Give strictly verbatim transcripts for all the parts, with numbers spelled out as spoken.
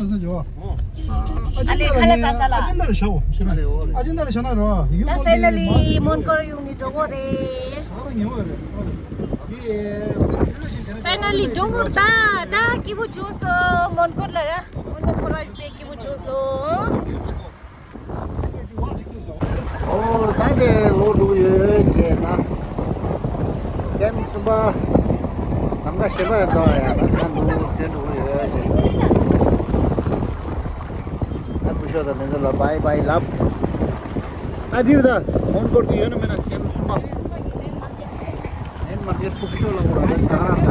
ཨ་ལེ་ཁ་ལ་ས་ས་ལ། ཨ་ཇན་དར་ཤའོ། ཨ་ཇན་དར་ཤ་ན་རོ། ད་ཕའི་ནལ་ལི་མོན་གྷོར་ཡོང་ནི་འགྲོ་གོ་རེད། ཕའི་ནལ་ལི་འགྲོ་གོ་རེད། ད་ད་སྐྱིད་པོ་བྱུང་སོང་མོན་གྷོར་ལ་ར། དངོས་གནས་ཁོ་རང་དཔེ་སྐྱིད་པོ་བྱུང་སོང་། ཨོ་ད་དེ་ལོ་འགྲོ་ཡོད་ཅེ་ན། ཀེམ་གསུམ་པ། ལམ་ཁ་གཞན་པ་ཡང་འདུག་ཡ། ད་ཁ་འདུག་དེ་འགྲོ་ཡོད་ཅེ། ད་སྐུ་ཞབས་དང་དེ་ཚོ་ལ་བའི་བའི་ལབ། ད་འདིར་ད་མོན་གྷོར་དུ་ཡོད་ན་མེད་ན་ཀེམ་གསུམ་པ། ཨེན་མར་ཀེཊ་ཕུག་ཤོ་ལ་འོ་ར་ད་རང་ད།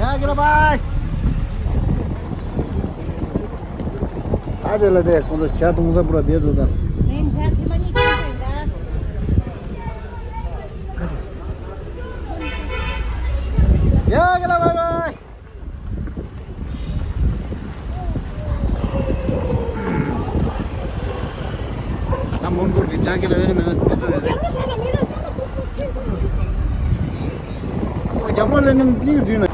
ཡ་གི་ལ་བའི། ཨ་དེ་ལ་དེ་ཁོང་ཚོ་ཇ་འཐུང་ས་པུ་ར་དེ་ཚོ་དང་། ཡ་གི་ལ་བའི་བའི། ད་མོན་གྷོ་གི་ཅང་གི་ལ་ཡོད་མེད་ན་དེ་ཚོ་རེད། རྒྱ་མོ་ལ་ནི་ལིའུ་དུས་ན།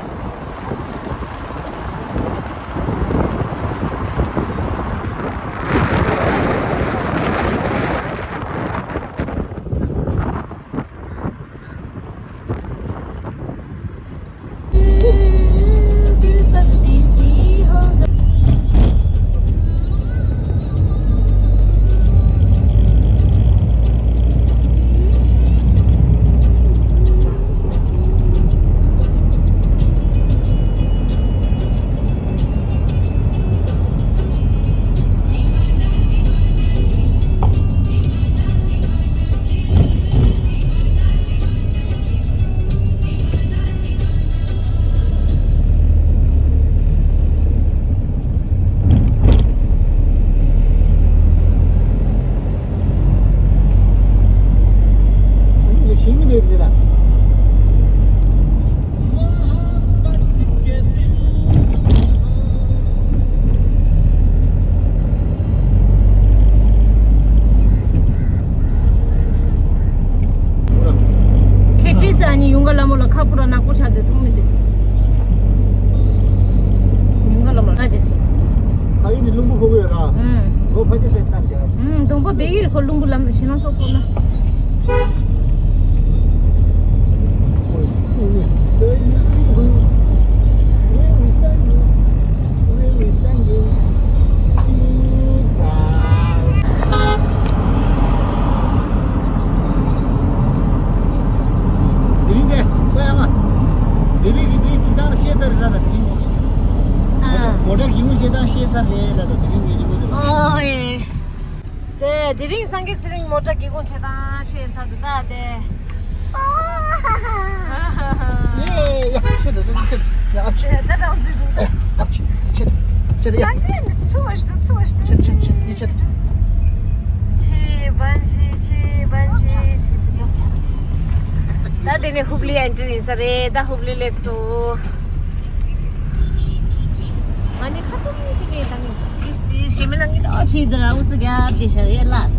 ཁེ་ཏི་ས་ནི་ཡུང་ག་ལ་མོ་ལ་ཁ་པུ་ར་ནག་པོ་ཆགས་ཏེ་མཐོང་མི་འདུག་ཡུང་ག་ལ་མོ་ལ་ཅེས། ཨ་ཡིན་ནི་ལུང་པོ་ཧོ་གོ་ཡོད་ར། ཨུམ། ལོ་ཕ་ཆེ་ཆེ་བཏང་རྒྱ། ཨུམ། གདོང་པ་བེ་ཡིར་ཁོ་ལུང་པོ་ལམ་ཞིང་ལ་སོགས་པོ་ན། དེ་རིང་དེ་ཁོ་ཡ་མ། དེ་རིང་གི་དེ་ཇི་ལྟར་ཤེས་ཚར་རེད་ལ་དེ་རིང་ངོ་། ཨ། མོ་ཊ་གི་ངོ་ཤེས་དང་ཤེས་ཚར་རེད་ལ་དེ་རིང་གི་ཉིན་མོ་དེ་ལ། ཨོ་ཨེ། དེ་དེ་རིང་སངས་རྒྱས་ཚེ་རིང་མོ་ཊ་གི་ངོ་ཤེས་དང་ཤེས་ཚར་འདུག་ད་དེ། ཡེ་ཡ་ཆེ་དེ་དེ་ཆེ་ཡ་ཨབ་ཆེ། དེ་རང་ཚུགས་འདུག་ད། ཨབ་ཆེ་ཆེ་ཆེ་དེ་ཡ། སངས་རྒྱས་ནི་ཚུ་བ་ཤི་ཚུ་བ་ཤི་ཆེ་ཆེ་ཆེ་ཡེ་ཆེ་དེ། ཆེ་བན་ཆེ་ཆེ་བན་ཆེ་ཆེ། ད་དེ་ནས་ཧུབ་ལི་ཨེན་ཊི་རི་ཡིན་ས་རེད། ད་ཧུབ་ལི་སླེབས་སོང་། ང་ནི་ཁ་ཐུམ་ཅིག་ནས་ད་ནི་ཏིས་ཏིས་ཞེ་མི་ལ་ངི་ད་ཆི་ད་ར་འུ་ཚུགས་རྒྱབ་དེ་ཤ་ཡེ་ལས།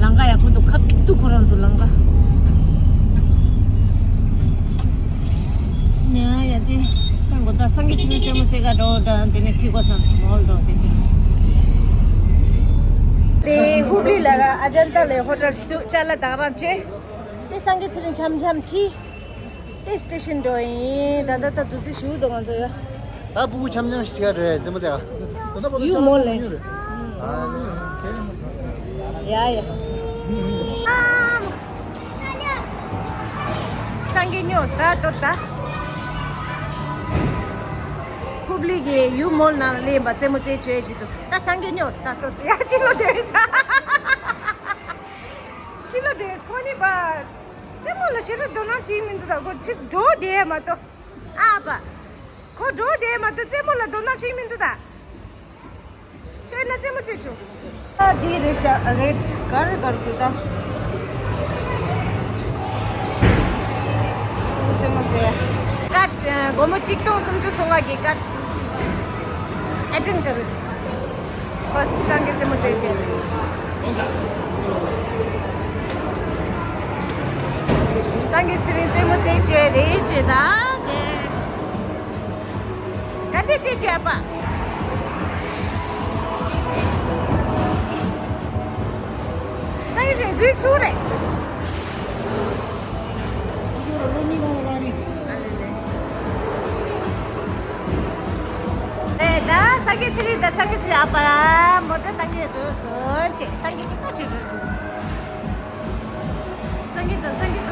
ལང་ཀ་ཡག་པོ་འདུག་ཁབ་ཏུ་ཁོ་རང་ཚོ་ལང་ཀ། ཉ་ཡ་དེ་ད་གོ་ད་སངས་རྒྱས་ཆོས་རྩེ་མོ་རྩེ་ག་འགྲོ་ད་དེ་ནས་ཁྲིད་གོ་བསམ་སོང་མོལ་འགྲོ་དེ་ཅི། དེ་ཧུབ་ལི་ལ་ར་ཨ་ཇན་ཏ་ལའི་ཧོ་ཊལ་ཞིག་ཏུ་ཅ་ལག་དང་རང་བྱེད། དེ་སངས་རྒྱས་ཚེ་རིང་འཆམ་འཆམ་ཁྲིད། དེ་སི་ཊེ་ཤན་འགྲོ་ཡིན། ད་ལྟ་ད་དུས་ཚོད་ཞུ་འདུག་ང་ཚོ་ཡ། ད་ཕྲུ་གུ་འཆམ་འཆམ་ཞིག་ཁྲིད་ག་འགྲོ་ཡ་རྩེད་མོ་རྩེ་ག་ཡུ་མོ་ལེ། ཡ་ཡ། སངས་རྒྱས་སྨྱོ་ས་ཏོ་ད། ཧུབ་ལི་གི་ཡུ་མོལ་ནང་ལེན་པ་རྩེད་མོ་རྩེ་བྱོས་ཅི་འདུག་ད་སངས་རྒྱས་སྨྱོ་ས་ཏོ་ཡ་ཅི་ལོ་དེ་ས། ཕྱི་ལོ་དེ་སོ་ནི་པ། རྩེད་མོ་ལ་ཞེ་དྲག་དོ་སྣང་བྱེད་མི་འདུག་ད་ཁོ་ཕྱིར་འགྲོ་བསྡད་མ་གཏོགས། ཨ་པ། ཁོ་འགྲོ་བསྡད་མ་གཏོགས་རྩེད་མོ་ལ་དོ་སྣང་བྱེད་མི་འདུག་ད། ཁྱོད་ན་རྩེད་མོ་རྩེད་ཆོག་ཨ་འདི་རེད་ཤག་རེད་གར་གར་དགོས་ད། རྩེད་མོ་རྩེ། ཀཊ། སྒོར་མོ་གཅིག་སྟོང་སུམ་ཅུ་སོ་ལྔ་གི་ཀཊ། ཨེ་ཊེན་ཌར། ཁོ་སངས་རྒྱས་རྩེད་མོ་རྩེ་བྱས། སངས་རྒྱས་ཚེ་རིང་རྩེད་མོ་རྩེ་བྱས་རེད་ཅེས་ད་དེ། ག་འདི་རྩེད་བྱས་པ། སངས་རྒྱས་ཚེ་རིང་རྩེད་ཆུ་རེད། ཨ་ལེ་ལེ། ཨེ་ད་སངས་རྒྱས་ཚེ་རིང་ད་སངས་རྒྱས་ཚེ་རིང་ཨ་ཕ་མོ་ཊ་བཏང་གི་འདུག་སོང་ཅེས་སངས་རྒྱས་ཀྱི་ད་ཅེས་རེད། སངས་རྒྱས་ད་སངས་རྒྱས་ད།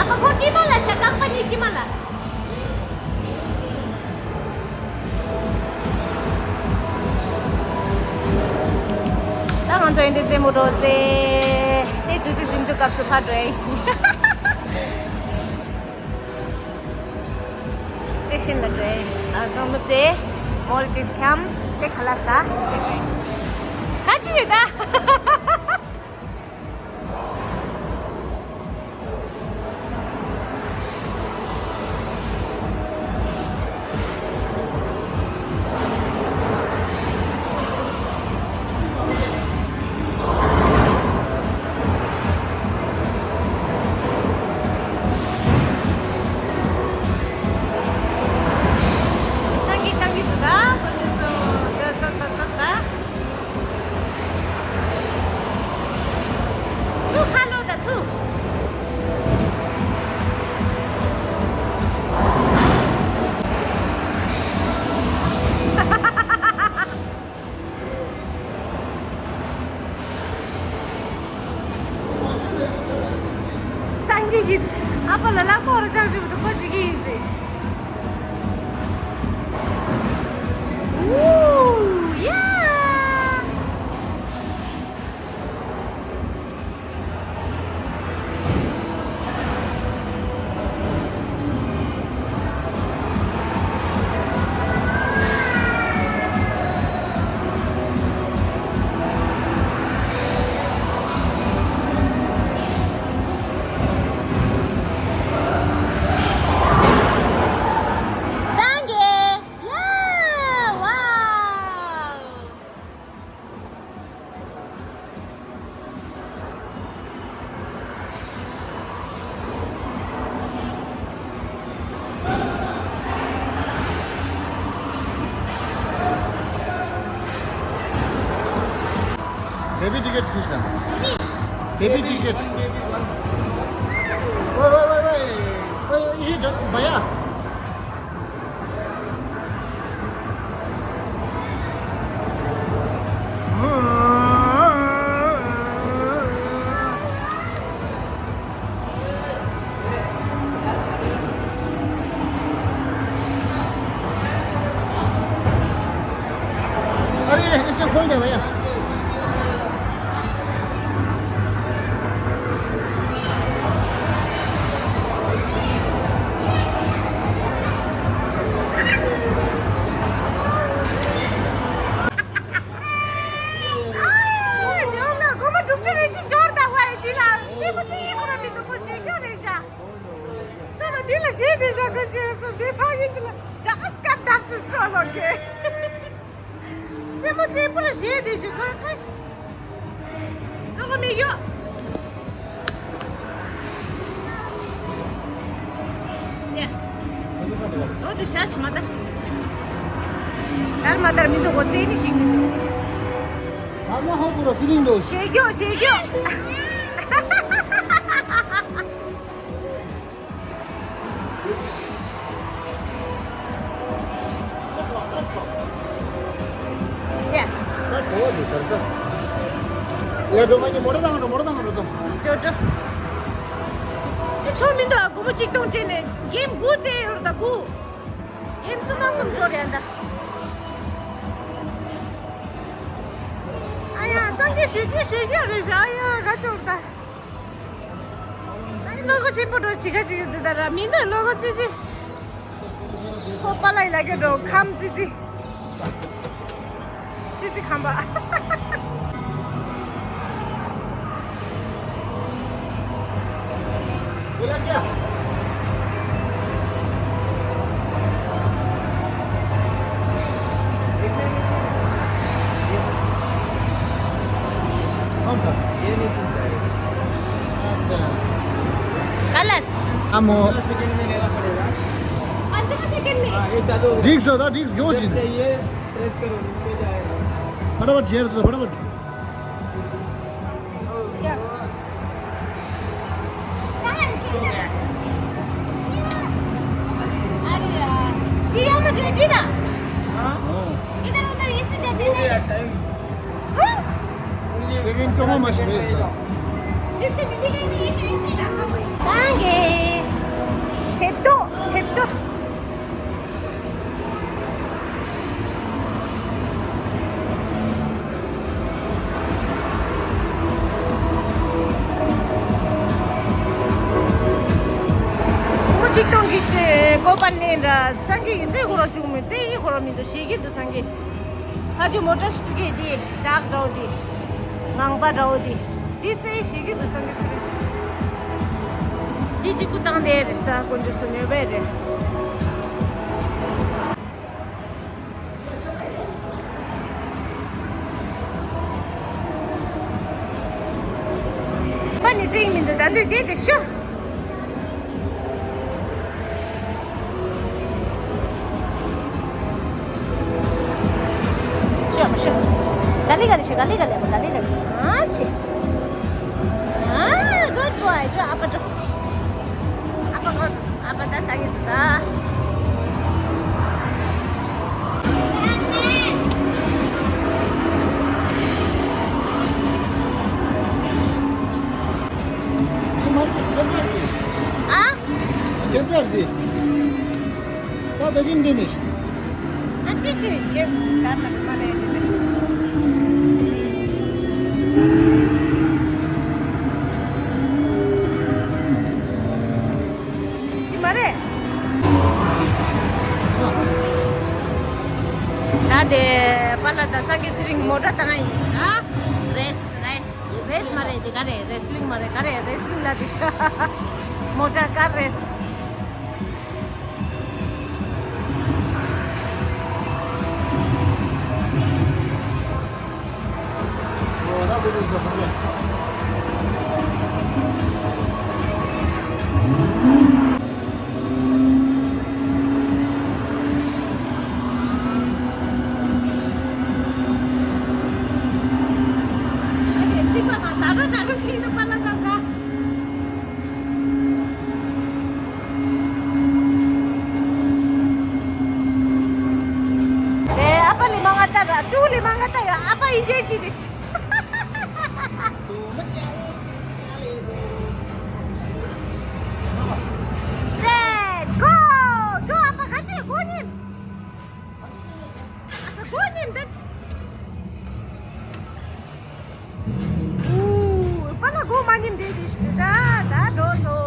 ཨ་ཕ་ཁོ་ཀྱི་མ་ལ་ཤ་རྐང་པ་གཉིས་ཀྱི་མ་ལ། ད་ང་ཚོ་ཡིན་དུས་རྩེད་མོ་འགྲོ་རྩེ། དེ་དུས་ཚོད་ཟིན་དུས་སྐབས་སུ་ཕར་འགྲོ་ཡིན། སི་ཊེ་ཤན་ལ་འགྲོ་ཡིན། ཨ་ཁ་མོ་རྩེ། མོལ་ཏིས་འཁྱམ། དེ་ཁ་ལག་ཟ། དེ་འགྲོ་ཡིན། ག་ཅི་ཡོད་ད། སངས་རྒྱས་བཏང་གི་འདུག་ད་ཁོ་ཚོས་སོ་ད་ད་ད་ད་ད། ཚུར་ཁ་ལོ་ད་ཚུར། སངས་རྒྱས་ཀྱིས་ཨ་ཕ་ལ་ལག་པ་རུ་བཅག་བཅུག་ཏུ་ཁོ་འགྲིག་གི་ཡིན་ཟེར། ཨུ་ཡ། སངས་རྒྱས། ཡ། ཝའོ། Baby ticket किसका? Baby ticket। ओए, ओए, ओए, ओए। ओए, ये ड-, भैया। अरे, इसको खोल दे भैया। ཨ་ཡོང་ན་སྒོར་མོ་དྲུག་ཅུ་རེ་གཅིག་འབྱོར་ད་ཧོ་ཨེ་འདི་ལ་རྩེད་མོ་རྩེ་ཡི་ཁོ་ར་མི་འདུག་ཁོ་ཞེ་སྐྱོ་རེད་ཤག་ད་ལྟ་འདི་ལ་ཞེད་དེ་བཞག་གི་འཇུ་སོང་། འདི་ཕ་ཡིན་གྱི་ལ་འདྲ་སྐད་བརྡར་ཆུ་ཤོག་ལོ་གི། རྩེད་མོ་རྩེ་པོ་ཞེད་དེ་ཞུ་གོ་ཁ། ལོ་གོ་མི་ཡོ། ཡ། འོ་དེ་ཤ་ཞིག་མ་ད། དར་མ་དར་མི་འདུག་གོ་རྩེ་ནི་ཞིག་མི་འདུག་ད་ང་ཧོ་གོ་ར་ཕི་ལིང་འདུག་ཞེད་སྐྱོ་ཞེད་སྐྱོ། ཡ་འགྲོ་མ་ཉེ་མོ་ར་དང་འགྲོ་མོ་ར་དང་འགྲོ་དང་། འགྲོ་འགྲོ། དེ་ཆོ་མི་འདུག་སྒོར་མོ་གཅིག་སྟོང་སྤྲད་ནས་གེམ་དགུ་རྩེ་ཡོད་ད་དགུ། གེམ་གསུམ་མ་གསུམ་འགྲོ་རེད་ད། ཨ་ཡ་སངས་རྒྱས་ཞུ་རྒྱུ་ཞུ་རྒྱུ་རེད་ཤག་ཨ་ཡ་ག་ཆོག་ད། ཨ་ནི་བློ་སྒོ་ཆེན་པོ་འགྲོ་ཅི་ག་ཅིག་འདི་ལྟར་མི་འདུག་བློ་སྒོ་ཙི་ཙི། ཁོ་པ་ལགས་ལ་སྐྱོ་འགྲོ་ཁམས་ཙི་ཙི། ཙི་ཙི་ཁམས་པ། ཨ་མོ། पंद्रह सेकंड में। हाँ, ये चालू हो गया। ठीक से होता, ठीक से, यो जब चीज। चाहिए, प्रेस करो, नीचे जाएगा। फटाफट शेयर दो, फटाफट। क्या? कहाँ है? अरे यार, ये यहाँ पे जो है ना। हाँ। इधर उधर ऐसे जाते हो गया नहीं। टाइम। हाँ? सेकंड चोमा मशीन है। ཁྱེད་དོ། ཁྱེད་དོ། ཁོ་གཅིག་སྟོང་གི་ཀོ་པན་ལེན་ར་སང་གི་རྩེ་ཁོ་ར་བྱུང་མེད། རྩེ་ཡི་ཁོ་ར་མི་འདུག་ཞེ་གི་འདུག་སང་གི། ཨ་ཅོ་མོ་ཊ་ཞིག་གི་དེ་བྲག་འདྲ་བོ་དེ། ངང་པ་འདྲ་བོ་དེ། དེ་རྩེ་ཞིག་གི་འདུག་བསམ་གི་ཚུལ། དེ་གཅིག་པུ་བཏང་དེ་རེད་ཤག་དཀོན་མཆོག་གསུམ་ཡོད་པས་རེད། པ་ནི་རྩེ་མི་འདུག་ད་དུས་དེ་དེ་ཤོ། ཤོ་མ་ཤོ། ག་ལེ་ག་ལེ་ཤོ། ག་ལེ་ག་ལེ་ག་ལེ་ག་ལེ། ཨ་ཆེ། ཨ། good boy. ཅོ་ཨ་པ་ཅོ། ཨ་པ་good. ཨ་པ་ད་ད་ཡིན་ད། ཨ། རྒྱབ་སྐྱོར་འདི། ས་ད་ཅིང་འདི་ནི། ཨ་ཅི་ཅི་རྒྱབ་ད་ན་མ་རེད། འདི་མ་རེད། ད་དེ་པཱ་ལགས་དང་སངས་རྒྱས་ཚེ་རིང་མོ་ཊ་བཏང་ཡིན་ན། རེས་རེས། རེས་མ་རེད། དེ་ག་རེད། རེས་ལིང་མ་རེད། ག་རེད། རེས་ལིང་ལ་དེ་ཤ། མོ་ཊ་ཀར་རེས། ཨ་ཕ་ལི་མ་ང་ཏ་ར་ཏུ་ལི་མ་ང་ཏ་ཡ། ཨ་ཕ་ཡི་ཇེ་ཅི་དེ། Red, go! འགྲོ། ཨ་ཕ་ག་ཅི་གོ་ཉིན། ཨ་ཕ་གོ་ཉིན་དེ། ཨུ། པཱ་ལགས་གོ་མ་ཉིན་དེ་དེ་ཤི་ད་ད་འགྲོ་སོ།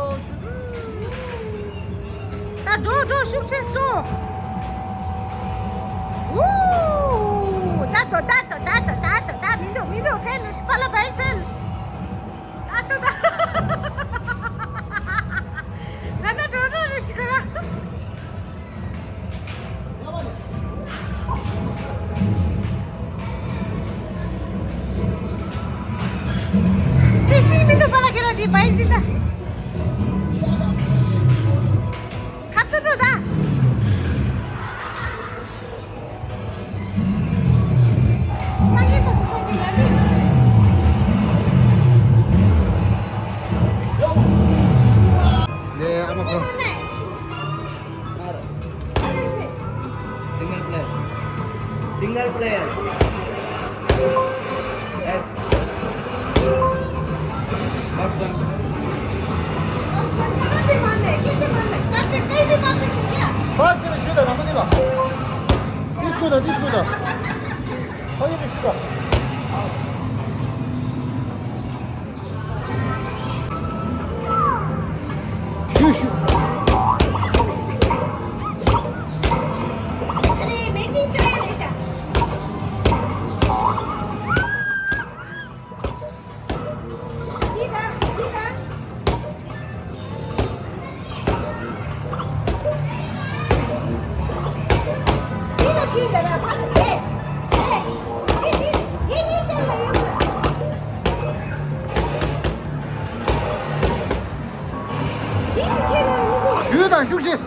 ད་འགྲོ་འགྲོ་ཤུགས་ཆེ་སོ། ཨུ། ད་དོ་ད་དོ་ད་དོ་ད་དོ་ད་མི་འདུག་མི་འདུག་ཧྥེན་ལ་ཤི། པཱ་ལགས་བའི་ཧྥེན། ད་ལྟ་ད། ད་ལྟ་འགྲོ་འགྲོ་རེ་ཞིག་ག་ར། དེ་ཤིང་མི་འདུག་པཱ་ལགས་ཁྱེད་རང་དེ་བའི་འདི་ད། ཁ་ཏུ་འགྲོ་ད། Single player. Single player. Yes. First one. First में shoot है ना, मुझे ना। Disco ना, disco ना। First में shoot है। Shoot, shoot. བཞུགས་ཤིག་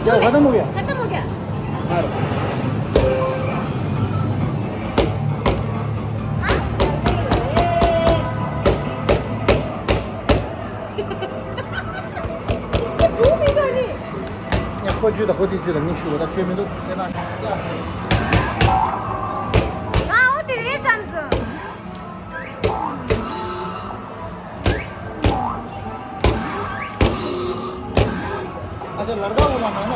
ཡ། ཁ་ཏ་མུ་ཡ། ཁ་ཏ་མུ་ཡ། ཨ། ཁོ་ཇུས་དང་ཁོ་དེ་ཇུས་ལ་མི་ཞུ་བ་ད་ཁྱོད་མི་འདུག་ཟེར་ན། ཨ་འོ་དེ་རེད་བསམ་སོང་། ཨ་ཅག་ལར་ག་འོ་ན་མ་ན།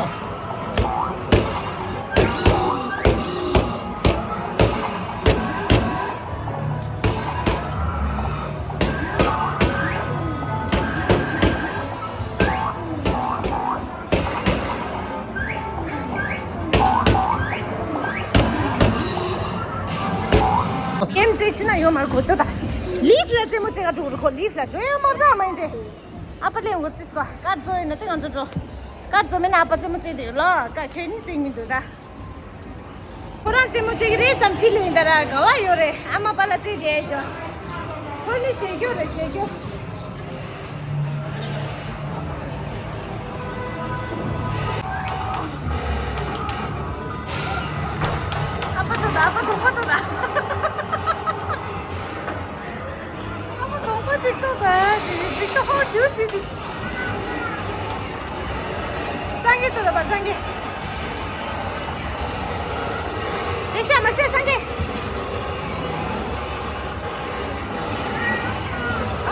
ཁྱེད་རྩེ་ཕྱི་ན་ཡོད་མར་གོ་ཏོ་ད། ལིབ་ལ་རྩེད་མོ་རྩེ་ག་འགྲོ་རུ་ཁོ་ལིབ་ལ་འགྲོ་ཡོད་མར་ད་མ་ཡིན་ཏེ། ཨ་ཕ་ལེ་འོར་ཏིས་གོ་ཀར་ཛོ་ཡིན་ན་ཏེ་ང་ཚོ་འགྲོ། ཀར་ཛོ་མེད་ན་ཨ་ཕ་རྩེད་མོ་རྩེ་དེ་ལོ་ཀ་ཁྱོད་ནི་རྩེད་མི་འདུག་ད། ཁོ་རང་རྩེད་མོ་རྩེ་གི་རེད་བསམ་ཁྲིད་ལེན་ད་ར་ག་བ་ཡོད་རེད་ཨ་མ་པ་ལ་རྩེ་དེ་ཨེ་ཅོ། ཁོ་ནི་ཞེ་སྐྱོ་རེད་ཞེ་སྐྱོ། ཨ་ཕ་ཚོ་ད་ཨ་ཕ་གདོང་པ་ཚོ་ད། ཨ་ཕ་གདོང་པ་གཅིག་ཏོ་ད་གཅིག་ཏོ་ཧོ་ཇུ་ཤི་དི་ཤི། སངས་རྒྱས་ཚོ་ད་པ་སངས་རྒྱས། དེ་ཤ་མ་ཤ་སངས་རྒྱས།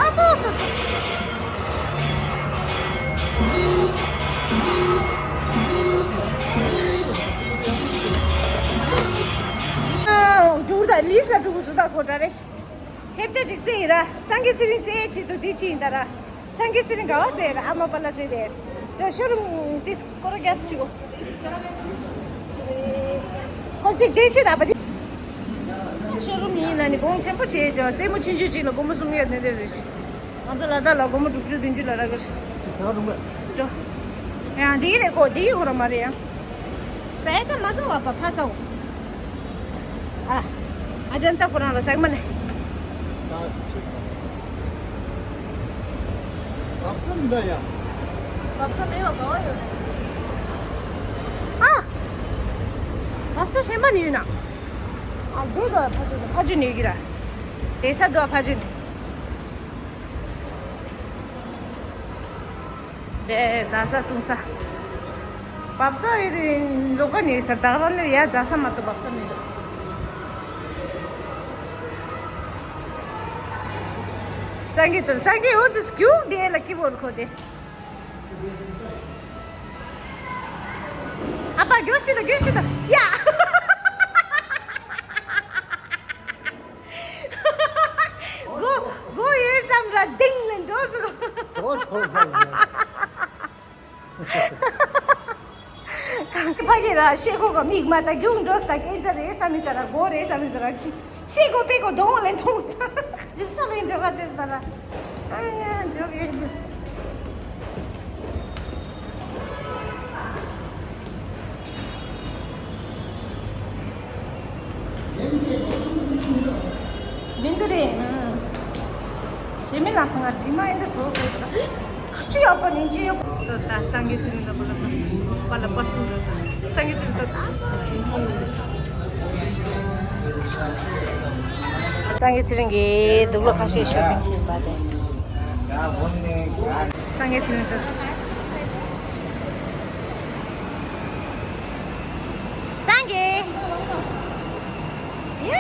ཨ་ཏོ་ཏོ་ཏོ། འགྲོ་ད་ལིབ་ལ་འགྲོ་གི་འདུག་ད་གོ་ད་རེད། ཐེབས་ཆ་ཅིག་རྩེ་ཡིན་ར། སངས་རྒྱས་ཚེ་རིང་རྩེ་ཡས་ཆེད་དུ་འདི་ཅི་ཡིན་ད་ར། སངས་རྒྱས་ཚེ་རིང་ག་བ་རྩེ་ཡིན་ར་ཨ་མ་པ་ལ་རྩེ་དེ། ད་ཤོ་རུམ་ཏིས་སྐོར་རྒྱབ་ཅིག་གོ། ཁོ་ཅིག་བདེ་ཤེས་ད་པ་དེ། ཤོ་རུམ་ཡིན་ན་ནི་གོང་ཆེན་པོ་བྱས་ཅོ་རྩེད་མོ་ཆུང་ཆུང་ཅིག་ལ་སྒོར་མོ་སུམ་ཡས་དེ་འདྲ་རེད། ང་ཚོ་ལ་དྭགས་ལ་སྒོར་མོ་དྲུག་ཅུ་བདུན་ཅུ་ལ་རག་གི་རེད། ཟ་རུང་བས། འགྲོ། ཡང་འདི་རེད་གོ་འདི་ཁོ་རང་མ་རེད་ཡང་། ཟ་ཡ་ད་མ་ཟ་བ་པ་ཕ་ཟ་འོ། ཨ། ཨ་ཅན་ད་ཁོ་རང་ལ་ཟ་གི་མ་ནས། ཨ་སི། བབས་ས་མི་འདྲ་ཡ། བབས་ས་མེད་པ་ག་བ་ཡོད་རེད། ཨ། བབས་ས་གཞན་པ་ནས་ཡོད་ན། ཨ་དེ་ག་ཕ་ཇུ་ཕ་ཇུ་ནས་ཡོད་ཀྱི་ར། དེ་ས་དུ་ཕ་ཇུ་ནས། དེ་ཟ་ས་བཏུང་ས། བབས་ས་ཡི་ལོ་ཀ་ནས་ས་དག་རང་ནས་ཡ་ཟ་ས་མ་གཏོགས་བབས་ས་མི་འདུག་སངས་རྒྱས་དང་སངས་རྒྱས་འོ་དུ་སྐྱུག་དེ་ལ་སྐྱིད་པོ་རུ་ཁོ་དེ། ཨ་ཕ་རྒྱོ་ཤི་དང་རྒྱོ་ཤི་དང་ཡ། སྒོ་སྒོ་ཡོད་བསམ་ར་ལྡིང་ནས་འགྲོ་སོང་། གྲོགས་གྲོགས་བསམ་ཟེར། ཕ་གི་ར་ཤེས་ཁོ་ག་མིག་མ་ད་རྒྱུག་འགྲོ་ས་ད་སྐད་ཆ་རེད་བསམ་མི་ས་ར་སྒོ་རེད་བསམ་མི་ས་ར་ཅི་ཤེས་ཁོ་པེ་ཁོ་གདོང་ལེན་མཐོང་ས་རྒྱུག་ཤ་ལེན་འགྲོ་ག་བྱེད་ས་ར་ཨ་ཡ་འགྲོ་གི་འདུག་མི་འདུག་རེད། ཨང་། ཞེ་མི་ལ་སང་ང་དྲི་མ་ཨེ་འདྲ་ཚོ་དགོས་ད། ཁ་ཆུ་ཡག་པ་ནི་ཅི་ཡོད། ད་ད་སངས་རྒྱས་ཚེ་རིང་ད་པ་ལ་པ་པ་ལ་པ་ཐུག་རེད་ད། སངས་རྒྱས་ཚེ་རིང་ད་ད། སངས་རྒྱས་ཚེ་རིང་གིས་དུག་ལོག་ཁ་ཤས་ཤོ་པིང་བྱས་པ་དེ། སངས་རྒྱས་ཚེ་རིང་ད། སངས་རྒྱས། ཡ།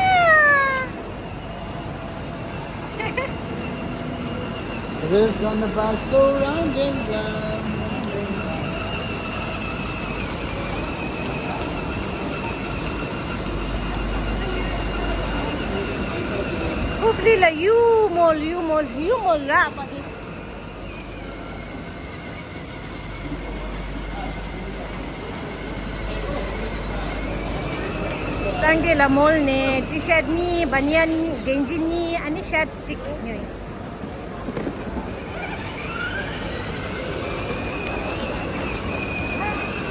This on the bus go round and round. ཧུབ་ལི་ལ་ཡུ་མོལ་ཡུ་མོལ་ཡུ་མོལ་ར་པ་དེ། སངས་རྒྱས་ལ་མོལ་ནས་ཊི་ཤར་གཉིས། བ་ནི་ཡན་གཉིས། གན་ཇི་གཉིས། ཨ་ནི་ཤར་གཅིག་ཉོས།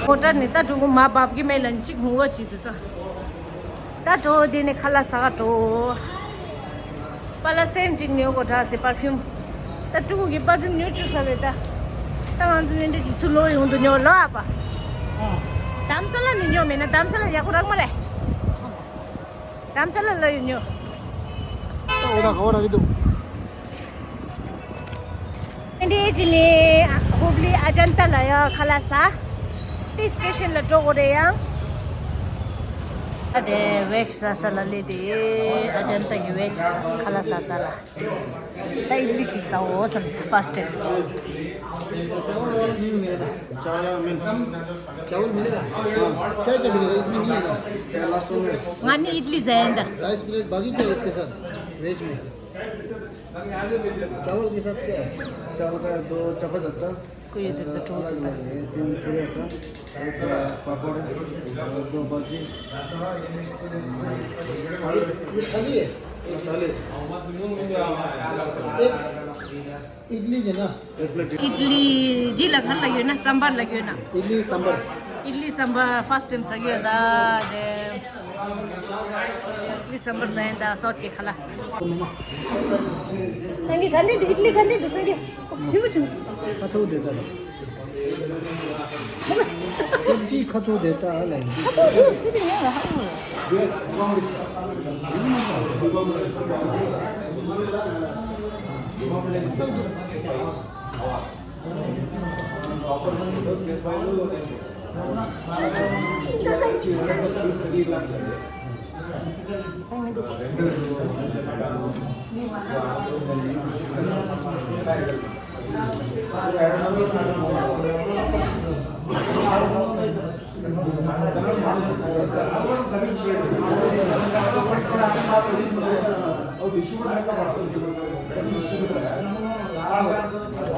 ཧོ་ཊལ་ནས་ད་ཕྲུ་གུ་མ་བབ་ཀྱི་མེད་ལ་གཅིག་ཧུང་བ་བྱེད་དུ་ད། ད་འགྲོ་དེ་ནས་ཁ་ལག་ཟ་ག་འགྲོ། པཱ་ལགས་སེན་ཊི་ཉོ་དགོས་དྲག་སེ་པར་ཕིའུམ། ད་ཕྲུ་གུ་གི་པར་ཕིའུམ་ཉོ་བཅུག་ཚར་བས་ད། ད་ང་ཚོ་ནི་འདྲ་བྱེད་ཚུལ་ལོ་ཡོང་དུ་ཉོ་ལོ་ཨ་པ། དྷ་རམ་ས་ལ་ནས་ཉོ་མེད་ན་དྷ་རམ་ས་ལ་ཡག་པོ་རག་མ་རེད། དྷ་རམ་ས་ལ་ལོ་ཡོང་ཉོ། ད་འོ་ད་ག་བ་རག་གི་འདུག་འདི་ཅི་ནི་ཧུབ་ལི་ཨ་ཇན་ཏ་ལ་ཡ་ཁ་ལག་ཟ། དེ་སི་ཊེ་ཤན་ལ་འགྲོ་དགོས་རེད་ཡང་། ཨ་དེ་ཝེཇ་ཟ་ས་ལ་སླེབས་དེ་ཨ་ཇན་ཏ་གི་ཝེཇ་ཁ་ལག་ཟ་ས་ལ། ད་ཨིཌ་ལི་གཅིག་ཟ་འོ་བསམ་ས་ཕར་སི་ཊེམ། चावल मिलेगा? क्या क्या मिलेगा? इसमें नहीं है ना? लास्ट में। ང་ནི་ཨིཌ་ལི་ཟ་ཡིན་ད། राइस प्लेट बाकी क्या है इसके साथ? वेज में। चावल के साथ क्या है? चावल का दो चपाती आता। कोई इधर से टोल अलग अलग है। तीन पूरी आता। एक पापड़ है और दो भाजी। ये थाली है? ये थाली। एक इडली देना। एक प्लेट। इडली जी लगा लगे ना, सांभर लगे ना। इडली सांभर। इडली सांभर फर्स्ट टाइम सगे दा दे। इडली सांभर सगे दा सौत के खाला। संगे खाने दे, इडली खाने दे संगे। शिव जुस। अच्छा, वो देता है। सब्जी खचो देता है नहीं। खचो दे, सिर्फ ये रहा।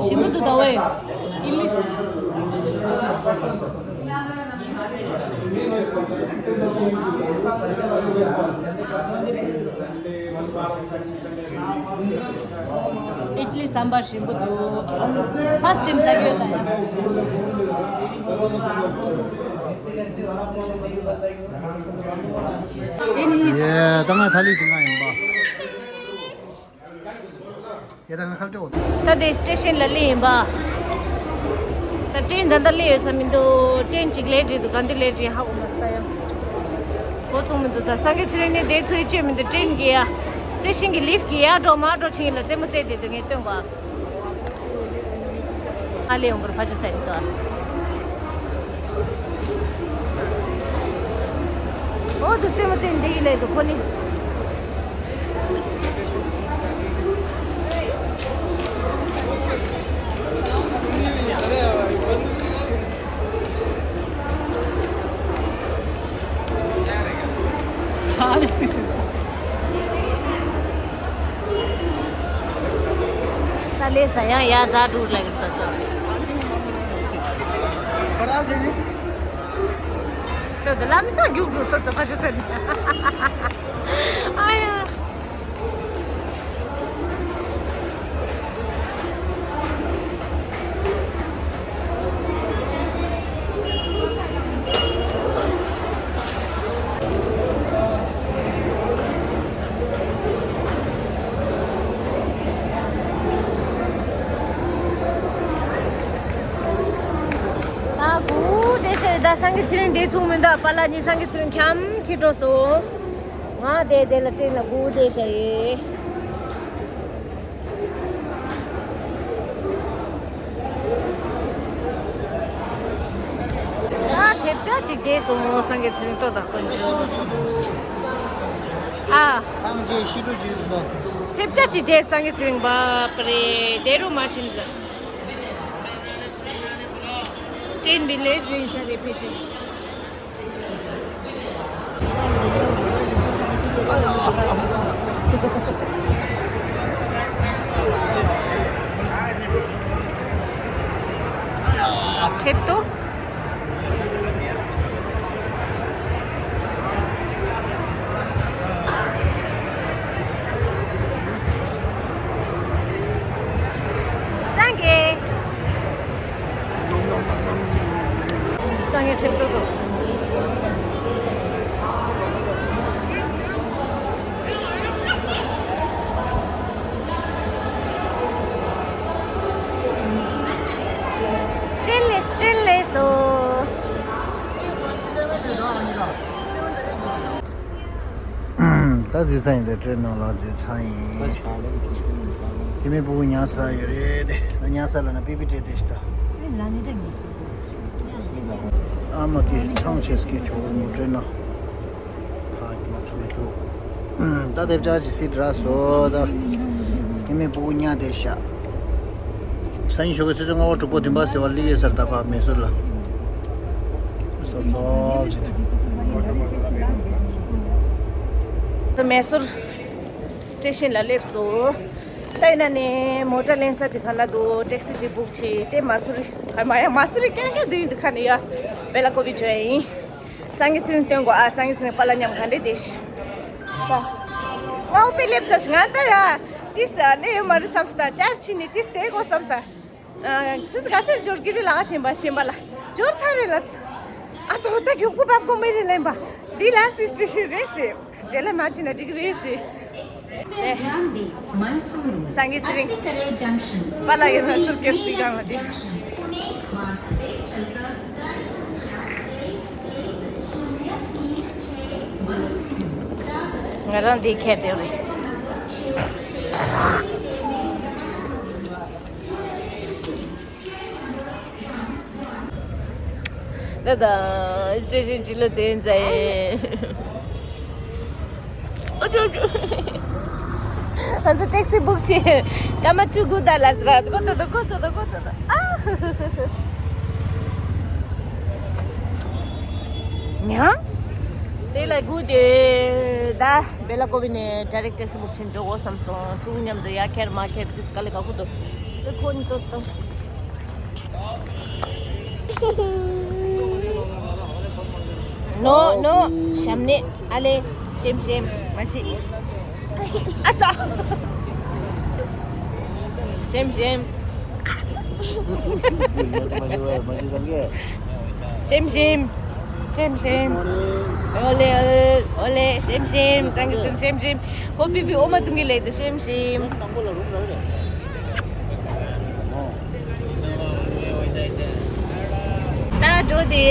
शिव तो दवाई इंग्लिश। इडली सांभर ཞིམ་པོ་འདུག་ཕར་སི་ཊེམ་ཟ་གི་ཡོད་ད། ཡེ་ད་ང་ཐ་ལི་ཅི་ང་ཡིན་པ། ཡེ་ད་ང་ཁ་ལ་སྤྲོད། ད་དེ་སི་ཊེ་ཤན་ལ་སླེབས་ཡིན་པ། ད་ཊེན་ད་ལྟ་སླེབས་ཡོད་ས་མི་འདུག་ཊེན་གཅིག་ལེ་ཊི་འདུག་ག་འདི་ལེ་ཊི་ཧ་གོ་མ་སོང་ད་ཡང་། གོ་ཚོང་མི་འདུག་ད་སངས་རྒྱས་ཚེ་རིང་ནས་བསྡད་ཚུལ་བཅོས་མི་འདུག་ཊེན་གི་ཡ། སི་ཊེ་ཤན་གི་ལིཕ་གི་ཡ་འགྲོ་མ་འགྲོ་ཕྱིན་ལ་རྩེད་མོ་རྩེ་བསྡད་འདུག་ངས་སྟོན་གོ་ཨ། ཨ་ལེ་ཡོང་གར་ཕ་ཆུ་སའི་ཏོ། ཨོ་དུ་རྩེད་མོ་རྩེ་འདི་ཡི་ལེ་དུ་ཁོ་ནི། ད་ལས་ས་ཡང་ཡ་རྫ་དྲུག་ལ་ཡོད་ད་ད། ད་ད་ལམ་སང་རྒྱུགས་འགྲོ་ད་ད་ཁ་ཆུ་ས་ནི། ཨ་ཡ། ད་གུ་དེ་ཤ་ཡི་ད་སངས་རྒྱས་ཚེ་རིང་དེ་ཚུགས་མི་འདུག་པཱ་ལགས་གཉིས་སངས་རྒྱས་ཚེ་རིང་འཁྱམ་ཁྱི་འགྲོ་སོང་། ང་དེ་དེ་ལ་སྤྲིན་ལ་གུ་དེ་ཤ་ཡི། ཨ་ཐེབས་ཆག་ཅིག་བསྡད་སོང་སངས་རྒྱས་ཚེ་རིང་ལྟོ་དང་དཀོན་མཆོག་ཨ། ཐང་ཆེ་ཤི་ཏུ་ཅིག་འདུག་ཐེབས་ཆག་ཅིག་བསྡད་སངས་རྒྱས་ཚེ་རིང་བབ་རེད་དེ་རུ་མ་ཕྱིན་ཙང་། ཏྲེན་བི་ལེ་རེད་ས་རེད་ཕལ་ཆེར། ཁྲེབ་ཏོ། སངས་རྒྱས། སངས་རྒྱས་ སྤྲེལ་ལེ་སྤྲེལ་ལེ་སོ། ད་འཛུལ་ཚར་ཡིན། ད་ཊེ་རེན་ནང་ལ་འཛུལ་ཚར་ཡིན། དེ་མིན་སྤུ་གུ་ཉལ་ས་ཡོད་རེད། ད་ཉལ་ས་ལ་ན་པི་པི་སྤྲད་དེ་ཤི་ད། ཨ་མ་སྐད་ཐང་ཆེ་སྐད་ཆོག་མོ་ཊའི་ནང་། ཕ་གི་ཚུགས་ཀྱོག་ད་དེབ་ཆག་ཅིག་སྲིད་ར་སོ་ད། དེ་མིན་སྤུ་གུ་ཉལ་དེ་ཤ། སང་ཉིན་ཞོགས་ཀྱི་ཆུ་ཚོད་ལྔ་པ་དྲུག་པ་བདུན་པ་ཟེར་བ་སླེབས་ཡོད་ས་རེད། ད་ཕ་མེ་སོར་ལ། སོབ་སོབ་ཅིག་མེ་སོར་སི་ཊེ་ཤན་ལ་སླེབས་སོང་། ད་ཡིན་ན་ནི་མོ་ཊ་ལེན་ས་ཅིག་ག་ལ་འདུག་ཊེག་སི་ཅིག་བུག་བྱས། དེ་མ་སུ་རི་ག་མ་ཡ་མ་སུ་རི་ཀན་ཀན་འདི་ཡིན་འདི་ཁ་ནས་ཡ་བེ་ལ་ཀོ་བི་འགྲོ་ཡ་ཡིན། སང་གི་སི་རིང་སྟོན་དགོས་ཨ། སང་གི་སི་རིང་པཱ་ལགས་མཉམ་ག་འདྲས་བསྡད་ཤི། ད་ང་འོ་པེ་སླེབས་ཚར་ཤི། ང་ད་ཡ་ཏིས་ཨ་ལེ་ཡོད་མ་རེད་བསམ་སྟ་ཅར་ཕྱིན་ནས་ཏིས་དེ་དགོས་བསམ་སྟ། ཨ་ཙི་ཙི་ག་ཚེར་འབྱོར་གི་རེད་ལ་ཞེན་པ་ཞེན་པ་ལ་འབྱོར་ཚར་རེད་ལ། ཨ་ཚོ་ད་མགྱོགས་པོ་བབ་དགོས་མེད་རེད་ལེན་པ། འདི་ལ་སིས་ཏི་ཤི་རེད་ཟེར། འབྲེལ་ལ་མ་ཕྱིན་ན་འགྲིག་གི་རེད་ཟེར། དེ། སང་གི་སི་རིང་། པཱ་ལགས་ཡིན་ན་སུར་ཀེས་དེ་གང་ལ་དེ། ང་རང་འདི་ཁྱེར་དེ་རེད། ད་ད་སི་ཊེ་ཤན་ཅི་ལོ་དེ་འཛའ་ཡེ། ཨོ་ཅོ་ཅོ། ང་ཚོ་ཊེག་སི་བུག་བྱས། སྐར་མ་བཅུ་དགུ་ད་ལ་ཟེར་ར། གོ་ཐོ་ཐོ་གོ་ཐོ་ཐོ་གོ་ཐོ་ཐོ། ཨ། ཉ། དེ་ལ་སྒུག་དེ་ད་བེ་ལ་ཀོ་བི་ནས་ཌའི་རེག་ཊི་ཊེག་སི་བུག་བྱས་འགྲོ་དགོས་བསམ་སོང་། ཀྲུང་མཉམ་དུ་ཡ་ཁེར་མ་ཁེར་དེ་དཀའ་ལས་ཁག་པོ་འདུག་དེ་ཁོ་གཉིས་ཏོག་ཏོག་ནོ་ནོ། ཞབས་ནས་ཨ་ལེ། ཤེམ་ཤེམ། མ་ཕྱི། ཨ་ཙ། ཤེམ་ཤེམ། ཤེམ་ཤེམ། ཤེམ་ཤེམ། ཨོ་ལེ་ཨོ་ལེ། ཤེམ་ཤེམ། སང་གི་སང་ཤེམ་ཤེམ། ཁོ་པི་པི་འོ་མ་འཐུང་གི་ལེ་དུ་ཤེམ་ཤེམ། ད་འགྲོ་དེ་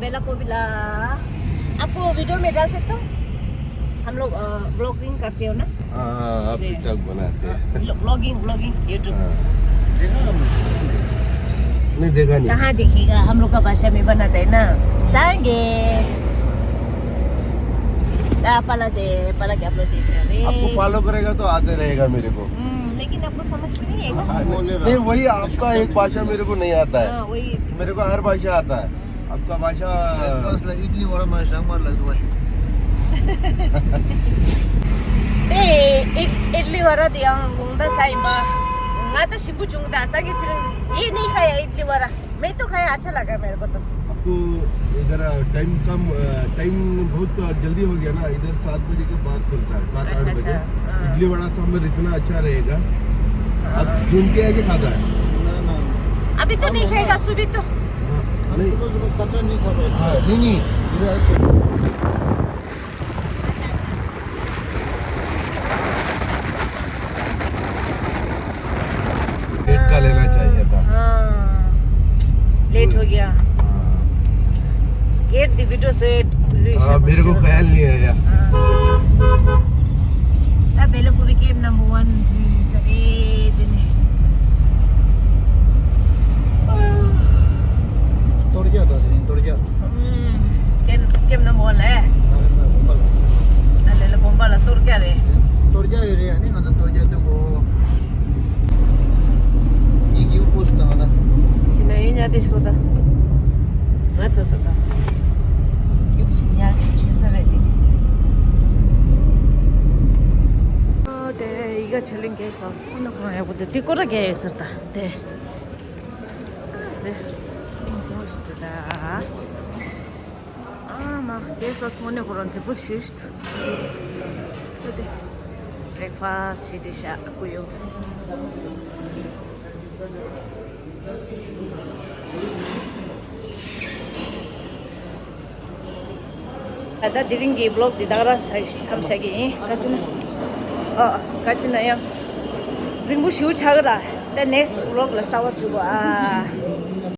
བེ་ལ་ཀོ་བི་ལ། आपको वीडियो में डाल सकता हूँ? हम लोग व्लॉगिंग करते हो ना? हाँ, आप इसलिए। टिकटॉक बनाते हैं। Vlogging vlogging YouTube. हाँ। देखा हम? नहीं, देखा नहीं। कहाँ देखिएगा, हम लोग का भाषा में बनाते हैं ना। सांगे। दा पला दे पला के अपलोड दे। आपको फॉलो करेगा तो आते रहेगा मेरे को। लेकिन आपको समझ में नहीं आएगा। हाँ, नहीं, नहीं, वही आपका एक भाषा मेरे को नहीं आता है। हाँ, वही। मेरे को हर भाषा आता है। आपका भाषा। बस ला इडली वडा मा सांगमार ला दुवाई। ए इडली वडा दिया गुंदा साइमा। ना तो शिबू चुंगदा सगी सिर। ये नहीं खाया इडली वडा। मैं तो खाया, अच्छा लगा मेरे को तो। आपको इधर टाइम कम, टाइम बहुत जल्दी हो गया ना, इधर सात बजे के बाद खुलता है, सात आठ बजे। इडली वडा सांभर इतना अच्छा रहेगा। आप ढूंढ के आके खाता है। अभी तो नहीं खाएगा, सुबह तो। हाँ, नहीं। सुबह सुबह खाता नहीं खाता है। हाँ, नहीं नहीं। इधर गेट का लेना चाहिए था। हाँ। लेट हो गया। हाँ। गेट दी वीडियो से। हाँ, मेरे को ख्याल नहीं आया। हाँ। ता बेलो को भी गेम नंबर वन जी सरे देने। तोड़ गया था दिन, तोड़ गया। हम्म। गेम, गेम नंबर वन है। अरे, मैं बम्बल। अरे, ले बम्बल तोड़ गया रे। तोड़ गया ये रे, नहीं, मतलब तोड़ गया तो वो। ये क्यों पूछता है ना? छिनाई ना देश को था। हाँ, तो, तो, तो। क्यों छिन्याल छिछू सा रहती है? ཨོ་དེ་ཡི་ག་ཆ་ལེན་གེ་སོ་སོ་ནོ་ཁོ་ཡག་པོ་དེ་དེ་ཀོ་ར་གེ་ཡོད་ཟེར་ད་དེ། དེ་ཨིན་ཇོ་ཞིག་ད། ཨ་མ་གེ་སོ་སོ་ནོ་ཁོ་རང་ཛི་པུ་ཤུ་ཤུ་ད། དེ་བྷི་རེག་ཕ་སི་ཊི་བྱེད་དེ་ཤ་ཨ་ཀུ་ཡོ། ད་བེ་ལ་ཀོ་བི་ལ་ཡ་ཡོད་ཟེར་ད། ད་ལྟ་དེ་རིང་གི་vlog་འདི་ད་ག་རང་མཚམས་བཞག་གི་ཡིན། ག་ཅི་ན། ཨ། ག་ཅི་ན་ཡང་རིང་པོ་ཞེ་པོ་ཆགས་ཀྱི་རེད། ད་next vlog་ལ་གསར་པ་བཅུག་གོ་ཨ།